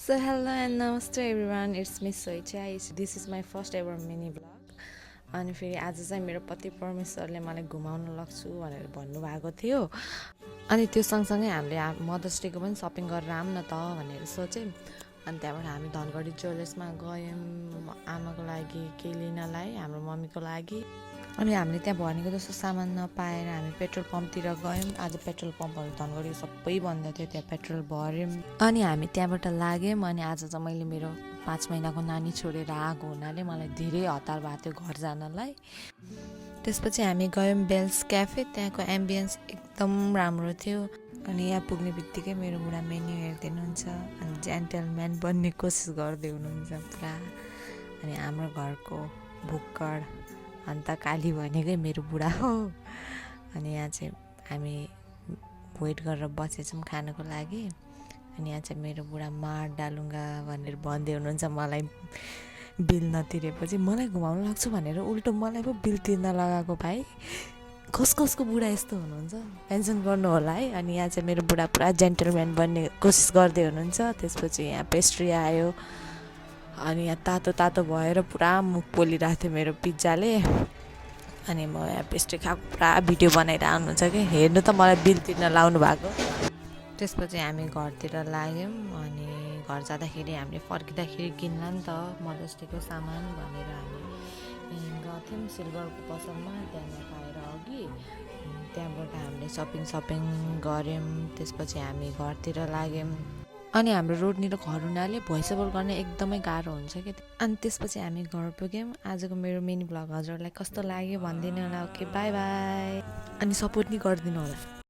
So hello and namaste everyone, it's Miss Soicha. This is my first ever mini vlog. अनि फेरि आज चाहिँ मेरो पति परमेश्वरले मलाई घुमाउन लग्छु भनेर भन्नुभएको थियो। अनि त्यो सँगसँगै हामीले मदर्स डेको पनि सपिङ गरेर आऊँ न त भनेर सोचेँ। अनि त्यहाँबाट हामी धनगढी ज्वेलर्समा गयौँ आमाको लागि केही लिनलाई, हाम्रो मम्मीको लागि। अनि हामीले त्यहाँ भनेको जस्तो सामान नपाएर हामी पेट्रोल पम्पतिर गयौँ। आज पेट्रोल पम्पहरू धनगढी सबै बन्द थियो, त्यहाँ पेट्रोल भर्यौँ। अनि हामी त्यहाँबाट लाग्यौँ। अनि आज चाहिँ मैले मेरो 5 महिनाको नानी छोडेर आएको हुनाले मलाई धेरै हतार भएको थियो घर जानलाई। त्यसपछि हामी गयौँ बेल्स क्याफे, त्यहाँको एम्बियन्स एकदम राम्रो थियो। अनि यहाँ पुग्ने बित्तिकै मेरो बुढा मेन्यु हेर्दै हुनुहुन्छ अनि जेन्टलम्यान बन्ने कोसिस गर्दै हुनुहुन्छ पुरा। अनि हाम्रो घरको भुक्कड अन्त काली भनेकै मेरो बुढा हो। अनि यहाँ चाहिँ हामी वेट गरेर बसेछौँ खानको लागि। अनि यहाँ चाहिँ मेरो बुढा मार डालुङ्गा भनेर भन्दै हुनुहुन्छ मलाई बिल नतिरेपछि। मलाई घुमाउनु लाग्छु भनेर उल्टो मलाई पो बिल तिर्न लगाएको भाइ। कसको बुढा यस्तो हुनुहुन्छ, पेन्सन गर्नु होला है। अनि यहाँ चाहिँ मेरो बुढा पुरा जेन्टलम्यान बन्ने कोसिस गर्दै हुनुहुन्छ। त्यसपछि यहाँ पेस्ट्री आयो। अनि यहाँ तातो भएर पुरा मुख पोलिरहेको थियो मेरो पिज्जाले। अनि म यहाँ पेस्ट्री खाएको पुरा भिडियो बनाएर आउनुहुन्छ कि हेर्नु त मलाई बिल तिर्न लाउनु भएको। त्यसपछि हामी घरतिर लाग्यौँ। अनि घर जाँदाखेरि हामीले फर्किँदाखेरि किन्ला नि त मदर्स डेको सामान भनेर हामी गएको थियौँ सिल्भरको पसलमा। त्यहाँ खाएर अघि त्यहाँबाट हामीले सपिङ गऱ्यौँ। त्यसपछि हामी घरतिर लाग्यौँ। अनि हाम्रो रोडनिर घर हुनाले भोइस ओभर गर्न एकदमै गाह्रो हुन्छ कि। अनि त्यसपछि हामी घर पुग्यौँ। आजको मेरो मिनी भ्लग हजुरलाई कस्तो लाग्यो भनिदिनु होला। Okay by by. अनि सपोर्ट नि गरिदिनु होला।